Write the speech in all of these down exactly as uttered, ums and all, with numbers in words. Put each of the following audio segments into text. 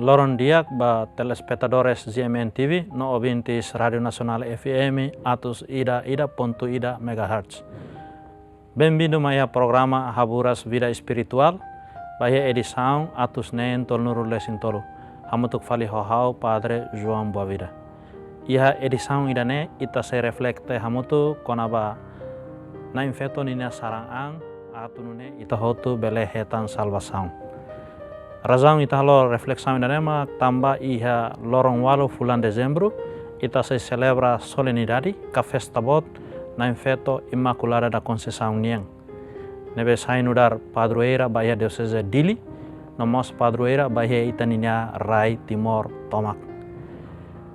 Loron di'ak ba telespetadores G M N T V no ouvintes Rádiu Nasionál F M atus ida ida pontu ida megahertz. Benvindu mai iha programa Haburas Vida Espirituál, ba iha edisaun atus neen tolunulu-resin-tolu. Hamutuk fali ho ha'u Padre João Boavida. Iha edisaun ida-ne'e ita sei reflete hamutuk kona-ba Na'in Feto ninia saran an atu nune'e ita hotu bele hetan salvasaun. Razaun ita halo reflesaun ida-ne'e mak tanba iha loron ualu fulan Dezembru ita sei selebra solenidade ka festa boot Na'in Feto Imaculada da Conceição nian, ne'ebé sai nu'udar padroeira ba iha Dioseze Dili, no mós padroeira ba iha ita ninia rai Timor tomak.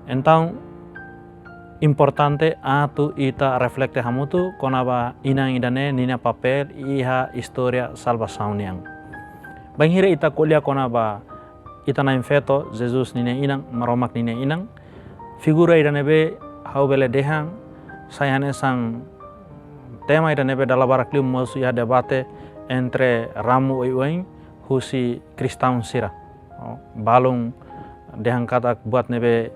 Entaun, importante atu ita reflete hamutuk kona-ba inan ida-ne'e ninia papél iha istória salvasaun nian. Bainhira ita ko'alia kona-ba ita Na'in Feto, Jesus ninia inan, Maromak ninia inan, figura ida ne'ebé ha'u bele dehan sai hanesan tema ida ne'ebé dala barak liu mosu iha debate entre ramo oioin husi kristaun sira. Oh, balun dehan katak buat ne'ebé,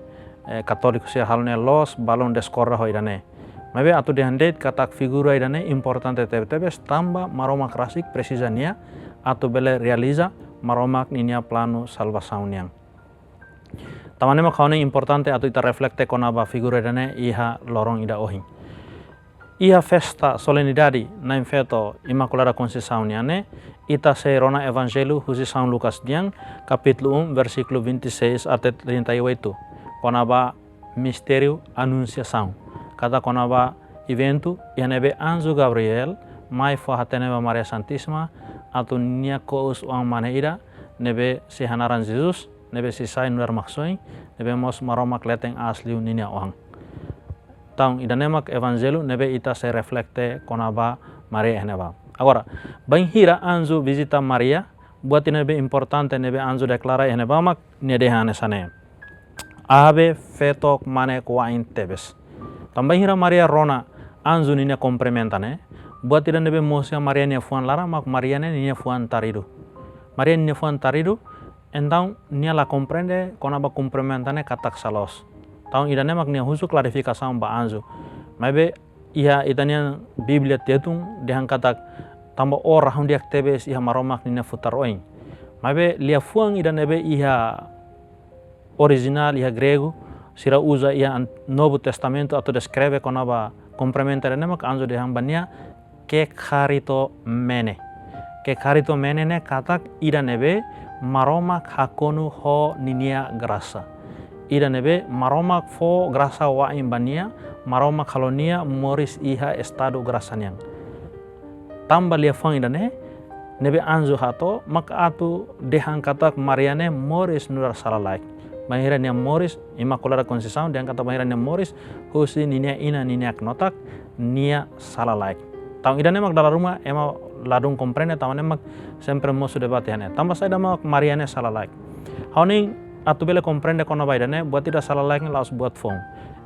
eh, katóliku sira halo ne'e loos, balun diskorda ho ida-ne'e. Maibé atu dehan de'it katak figura ida-ne'e importante tebe-tebes tanba Maromak rasik presiza nia atu bele realiza Maromak ninia planu salvasaun nian. Tanba ne'e mak ha'u hanoin importante atu ita reflete kona-ba figura ida-ne'e iha loron ida ohin. Iha festa solenidade Na'in Feto Imaculada Conceição nian ne'e, ita sei rona Evanjellu husi São Lucas nian, kapítulu um, versíkulu vinte e seis até trinta e oito, kona-ba mistériu Anunsiasaun. Katak kona-ba eventu iha ne'ebé anju Gabriel mai fó hatene ba Maria Santísima atu nia ko'us oan mane ida ne'ebé sei hanaran Jesus, ne'ebé sei sai nu'udar Maksoin, ne'ebé mós Maromak leten aas liu ninia oan. Entaun, ida-ne'e mak Evanjellu ne'ebé ita sei reflete kona-ba Maria iha ne'ebá. Agora, bainhira anju vizita Maria, buat ida ne'ebé importante ne'ebé anju deklara iha ne'ebá mak nia dehan hanesan ne'e: Ave, feto mane kuain tebes. Tanba bainhira Maria rona anju ninia kumprimenta ne'e, buat ida ne'ebé mosu iha Maria nia fuan laran mak Maria ne'e ninia fuan taridu. Maria ninia fuan taridu, entaun nia la komprende kona-ba kumprimenta ne'e katak sá loos. Entaun ida-ne'e mak nia husu klarifikasaun ba anju. Maibé iha ita-nia Bíblia Tetun dehan katak tanba ó rahun-di'ak tebes iha Maromak ninia futar oin. Maibé liafuan ida ne'ebé iha orijinál iha Gregu, sira uza iha an-, Novu Testamentu atu deskreve kona-ba kumprimenta ida-ne'e mak anju dehan ba nia, kekaritomene. Kekaritomene ne'e katak ida ne'ebé Maromak hakonu ho ninia grasa. Ida ne'ebé Maromak fó grasa wa'in ba nia, Maromak halo nia moris iha estadu grasa nian. Tanba liafuan ida-ne'e, ne'ebé anju hato'o, mak atu dehan katak Maria ne'e moris nu'udar sala-laek. Bainhira nia moris, Imaculada Conceição, dehan katak bainhira nia moris, husi ninia inan ninia knotak, nia sala-laek. Entaun ida-ne'e mak dala ruma ema ladún komprende, tanba ne'e mak sempre mosu debate iha ne'e. Tanba saida mak Maria ne'e sala-laek? Ha'u hanoin atu bele komprende kona-ba ida-ne'e, buat ida sala-laek ne'e la'ós buat foun.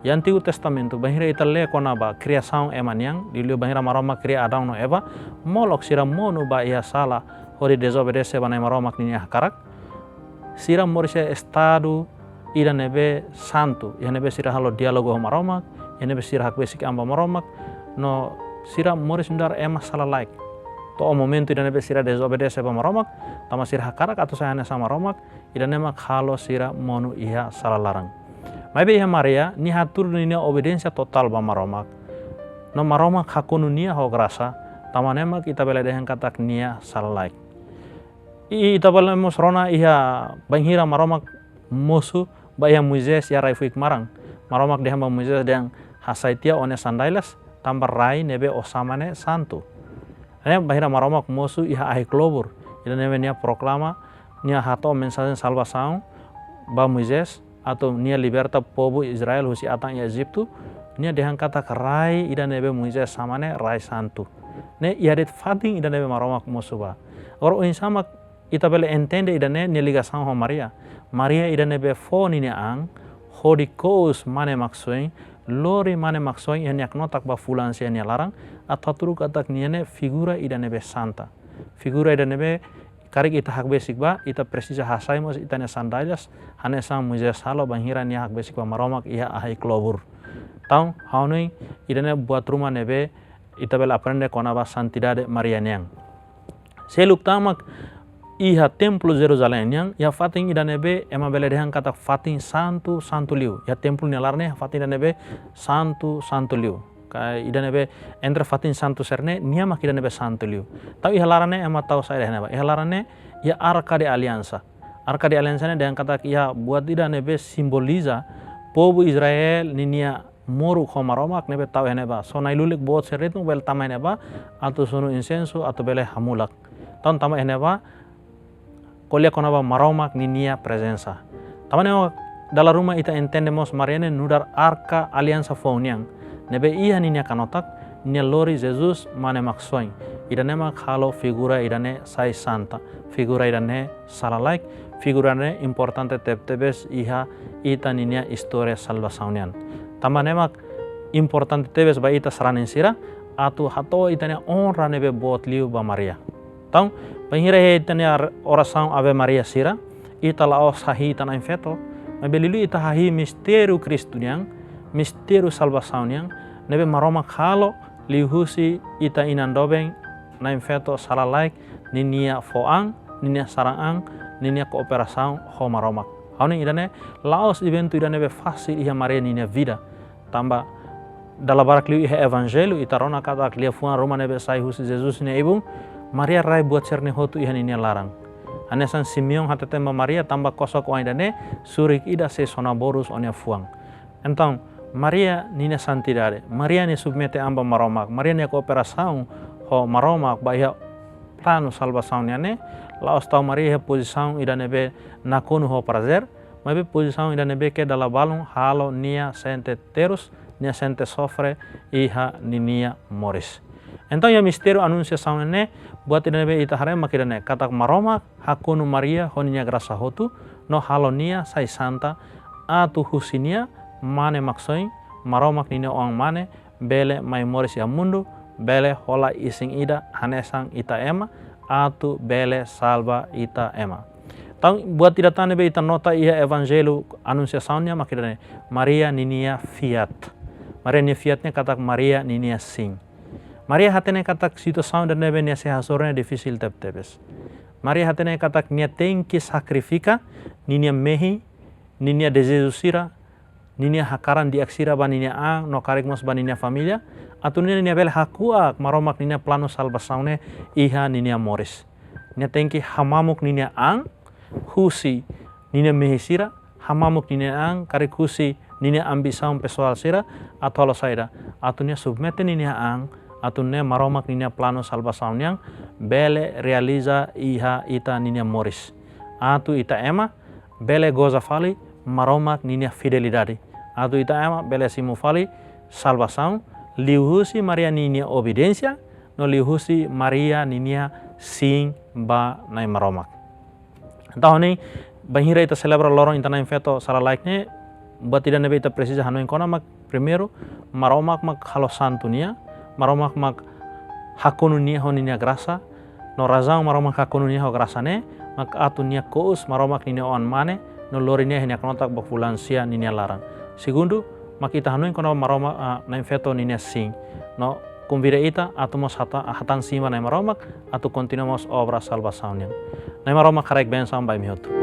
Iha Antigu Testamentu, bainhira ita lee kona-ba kriasaun ema nian, liuliu bainhira Maromak kria Adão no Eva, molok sira monu ba iha sala, hodi dezobedese ba Na'i Maromak ninia hakarak, sira moris iha estadu ida ne'ebé santu, iha ne'ebé sira halo diálogu ho Maromak, iha ne'ebé sira hakbesik an ba Maromak, no sira moris nu'udar ema sala-laek. To'o momentu ida ne'ebé sira dezobedese ba Maromak, tanba sira hakarak atu sai hanesan Maromak, ida-ne'e mak halo sira monu iha sala laran. Maibé iha Maria, nia hatudu ninia obediénsia totál ba Maromak. No Maromak hakonu nia ho grasa, tanba ne'e mak ita bele dehan katak nia sala-laek. I ita bele mós rona iha bainhira Maromak mosu ba iha Moisés iha rai-fuik maran. Maromak dehan ba Moisés dehan hasai tiha ó-nia sandálias, tanba rai ne'ebé ó sama ne'e santu. Ne'e bainhira Maromak mosu iha ahi klobur, ida ne'ebé nia proklama, nia hato'o mensajen salvasaun ba Moisés, atu nia liberta povu Israel husi atan iha Ejitu, nia dehan katak rai ida ne'ebé Moisés sama ne'e rai santu. Ne'e iha de'it fatin ida ne'ebé Maromak mosu ba. Agora oinsá mak ita bele entende ida-ne'e nia ligasaun ho Maria. Maria ida ne'ebé fó ninia an, hodi ko'us mane Maksoin, lori mane Maksoin iha nia knotak ba fulan sira nia laran, atu hatudu katak nia ne'e figura ida ne'ebé santa. Figura ida ne'ebé karik ita hakbesik ba, ita presiza hasai mós ita-nia sandálias, hanesan Moisés halo bainhira nia hakbesik ba Maromak iha ahi klobur. Entaun, ha'u hanoin ida-ne'e buat ruma ne'ebé ita bele aprende kona-ba santidade Maria nian. Seluk tan mak iha Templu Jerusalém nian, iha fatin ida ne'ebé ema bele dehan katak fatin santu, santu liu. Iha templu nia laran ne'e fatin ida ne'ebé santu, santu liu. Ka ida ne'ebé entre fatin santu sira-ne'e, nia mak ida ne'ebé santu liu. Entaun iha laran ne'e ema tau saida iha ne'ebá? Iha laran ne'e iha Arka de Aliansa. Arka de Aliansa ne'e dehan katak iha buat ida ne'ebé simboliza povu Israel ninia moruk ho Maromak ne'ebé tau iha ne'ebá. Só nai-lulik boot sira de'it mak bele tama iha ne'ebá, atu sunu insensu, atu bele hamulak. Entaun tama iha ne'ebá, ko'alia kona-ba Maromak ninia prezensa. Tanba ne'e dala ruma ita entende mós Maria ne'e nu'udar arka aliansa foun nian. Ne'ebé iha ninia kanotak, nia lori Jesus Mane Maksoin. Ida-ne'e mak halo figura ida-ne'e sai santa, figura ida-ne'e sala-laek, figura ne'e importante teb-tebes iha ita ninia istória salvasaun nian. Tanba ne'e mak importante tebes ba ita sarani sira, atu hato'o ita-nia onra ne'ebé boot liu ba Maria. Entaun, bainhira iha ita-nia orasaun Ave Maria sira, ita la'ós hahi'i ita na'in-feto, maibé liuliu ita hahi'i mistériu Kristu nian, mistériu salvasaun nian, ne'ebé Maromak halo liuhusi ita inan doben na'in-feto sala-laek ninia fó an, ninia saran an, ninia kooperasaun ho Maromak. Ha'u hanoin ida-ne'e la'ós eventu ida ne'ebé fasil iha Maria ninia vida. Tanba dala barak liu iha Evanjellu ita rona katak liafuan ruma ne'ebé sai husi Jesus nia ibun, Maria rai buat sira-ne'e hotu iha ninia laran. Hanesan Simeão hateten ba Maria, tanba kosok-oan ida-ne'e, surik ida sei sona borus ó-nia fuan. Entaun, Maria ninia santidade, Maria nia submete an ba Maromak, Maria nia kooperasaun ho Maromak ba iha planu salvasaun nian ne'e, la'ós tau Maria iha pozisaun ida ne'ebé nakonu ho prazer, maibé pozisaun ida ne'ebé ke dala balun halo nia sente terus, nia sente sofre iha ninia moris. Entaun iha mistériu Anunsiasaun ne'e, buat ida ne'ebé ita haree mak ida-ne'e, katak Maromak hakonu Maria ho ninia grasa hotu, no halo nia sai santa, atu husi nia Mane Maksoin, Maromak ninia Oan-Mane, bele mai moris iha mundu, bele hola isin ida hanesan ita ema, atu bele salva ita ema. Entaun, buat ida tan ne'ebé ita nota iha Evanjellu Anunsiasaun nian mak ida-ne'e, Maria ninia fiat. Maria ninia fiat ne'e katak Maria ninia sin. Maria hatene katak situasaun ida ne'ebé nia sei hasoru ne'e difisil teb-tebes. Maria hatene katak nia tenke sakrifika ninia mehi, ninia dezeju sira, ninia hakarak di'ak sira ba ninia an, no karik mós ba ninia família, atu nune'e nia bele hakuak Maromak ninia planu salvasaun ne'e iha ninia moris. Nia tenke hamamuk ninia an husi ninia mehi sira, hamamuk ninia an karik husi ninia ambisaun pesoál sira, atu halo saida, atu nia submete ninia an, atu nune'e Maromak ninia planu salvasaun nian bele realiza iha ita ninia moris. Atu ita ema bele goza fali Maromak ninia fidelidade. Atu ita ema bele simu fali salvasaun liuhusi Maria ninia obediénsia, no liuhusi Maria ninia sin ba Na'i Maromak. Entaun ne'e, bainhira ita selebra loron ita na'in-feto sala-laek ne'e, buat ida ne'ebé ita presiza hanoin kona mak, primeiru, Maromak mak halo santu nia, Maromak mak hakonu nia ho ninia grasa, no razaun Maromak hakonu nia ho grasa ne'e, mak atu nia kous Maromak ninia Oan-Mane, no lori nia iha nia kanotak ba fulan sia ninia laran. Segundu, mak ita hanoin kona-ba Maromak, ah, na'in-feto ninia sin. No konvida ita atu mós hata-, hatán sin ba Na'i Maromak, atu kontinua mós obra salvasaun nian. Na'i Maromak haraik bensaun ba imi hotu.